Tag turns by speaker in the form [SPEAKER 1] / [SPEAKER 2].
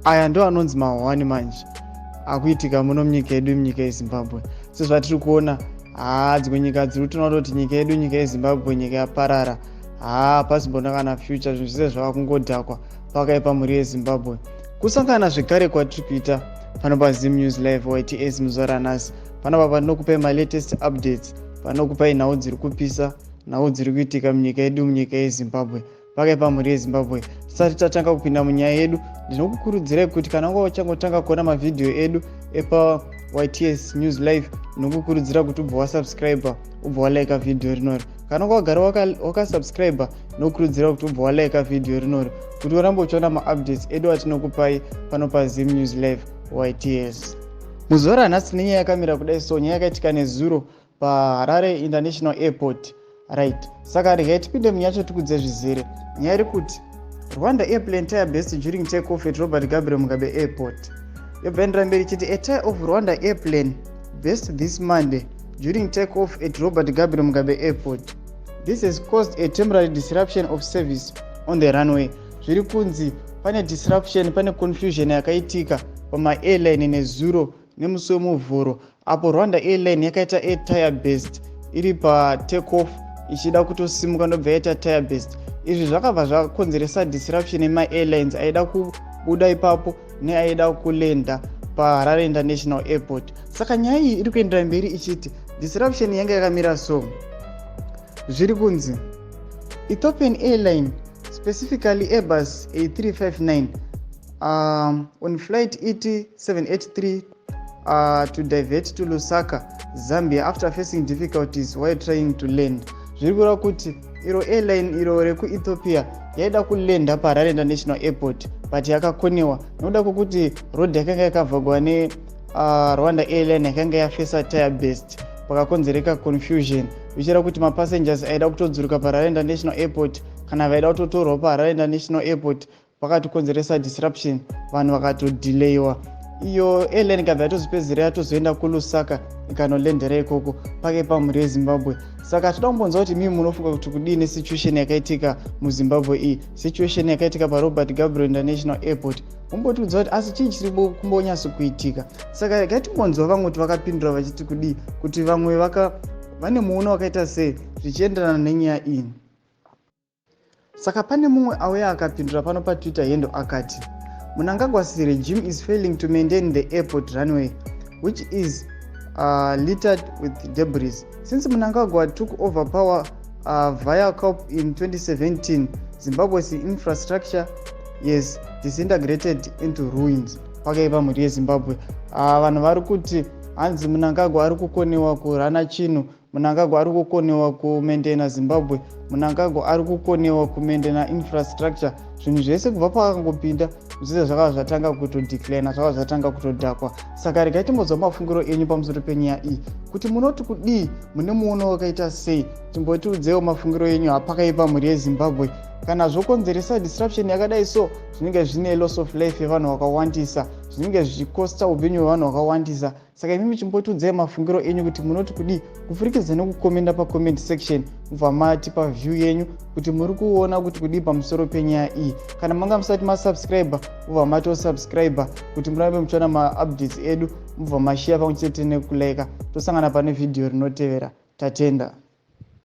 [SPEAKER 1] Aya ndo anonzi mahwani manje akuitika muno munyika yedu, munyika yeZimbabwe. Sezvatiri kuona, haa, dzimwe nyika dziri kutoona kuti nyika yedu, nyika yeZimbabwe, nyika yaparara. Haa, pasimbona kana future, zvinhu zvese zvava kungodhakwa. Pakaipa, mhuri yeZimbabwe. Kusangana zvekare kwatiri kuita pano paZim News Live YTS muzuva ranhasi. Panapa patinokupai malatest updates, panokupai nhau dziri kupisa, nhau dziri kuitika munyika yedu, munyika yeZimbabwe. Pakaipa, mhuri yeZimbabwe. Tisati tatanga kupinda munyaya yedu, ndinokukurudzirai kuti kana wanga uchangotanga kuona mavhidhiyo edu epa YTS News Live, ndinokukurudzira kuti ubva wasubscribe, ubva walika vhidhiyo rinori. Kana wanga wagara wakasubscribe, ndinokurudzira kuti ubva walika vhidhiyo rinori kuti urambe uchiona maupdates edu atinokupai pano paZim News Live YTS. Muzuva ranhasi nenyaya yakamira kudai. So nyaya yakaitika nezuro paHarare International Airport, right? Saka regai tipinde munyaya, tikudze zvizere. Nyaya iri kuti Rwanda airplane tire burst during take off at Robert Gabriel Mugabe Airport. Yobva endera mberi ichiti a tire of Rwanda airplane burst this Monday during take off at Robert Gabriel Mugabe Airport. This has caused a temporary disruption of service on the runway. Zviri kunzi pane disruption, pane confusion yakaitika pamaairline nezuro nemusi weMuvhuro, apo Rwanda Airline yakaita a tire burst iri patake off, ichida kutosimuka, ndobva yaita tire burst. Izvi zvakabva zvakonzeresa disruption yemaairlines aida kubuda ipapo neaida kulenda paHarare International Airport. Saka nyaya iyi iri kuendera mberi ichiti disruption yanga yakamira. So zviri kunzi Ethiopian Airline, specifically Airbus A359, on flight ET 783 to divert to Lusaka, Zambia, after facing difficulties while trying to land. Zviri kureva kuti iro airline iro rekuEthiopia yaida kulenda paHarare International Airport, but yakakoniwa nokuda kwokuti road yakanga yakavhagwa neRwanda Airline yakanga yafesa tire burst. Pakakonzereka confusion, zvichireva kuti mapassengers aida kutodzuruka paHarare International Airport kana vaida kutotorwa paHarare International Airport, pakatokonzeresa disruption, vanhu vakatodhileyiwa. Iyo airline ikabva yatozopedzera yatozoenda kuLusaka, ikanolendera ikoko. Pakaipa, mhuri yeZimbabwe. Saka toda kumbonzwa kuti mii munofunga kuti kudii nesituation yakaitika muZimbabwe iyi, situation yakaitika paRobert Gabriel International Airport. Mumbotiudza kuti asi chii chiri kumbonyatso kuitika. Saka regai timbonzwa vamwe kuti vakapindura vachiti kudii, kuti vamwe vaka vane muono wakaita sei zvichienderana nenyaya iyi. Saka pane mumwe auya akapindura pano paTwitter handle akati, "Mnangagwa's regime is failing to maintain the airport runway, which is littered with debris. Since Mnangagwa took over power via coup in 2017, Zimbabwe's infrastructure has disintegrated into ruins." Pakaipa, mhuri yeZimbabwe. Vanhu vari kuti hanzi Mnangagwa ari kukoniwa kurana chinhu, Mnangagwa ari kukoniwa kumaintaina Zimbabwe, Mnangagwa ari kukoniwa kumaintaina infrastructure. Zvinhu zvese kubva paakangopinda zvese zvakava zvatanga kutodeclina, zvakava zvatanga kutodhakwa. Saka regai timbonzwa mafungiro enyu pamusoro penyaya iyi, kuti munoti kudii, mune muono wakaita sei. Timbotiudzewo mafungiro enyu. Hapakaipa, mhuri yeZimbabwe. Kana zvokonzeresa disruption yakadai, so zvinenge zvine loss of life yevanhu vakawandisa, zvinenge zvichikosta upenyu hwevanhu vakawandisa. Saka imimi chimbotiudzai mafungiro enyu kuti munoti kudii kupfurikidza nekukomenda pacomment section, mubva matipa view yenyu kuti muri kuona kuti kudii pamusoro penyaya iyi. Kana manga musati masubscribe, mubva matosubscribe kuti murambe muchiona maupdates edu, mubva mashiya pamwe chete nekulika. Tosangana pane vhidhiyo rinotevera. Tatenda.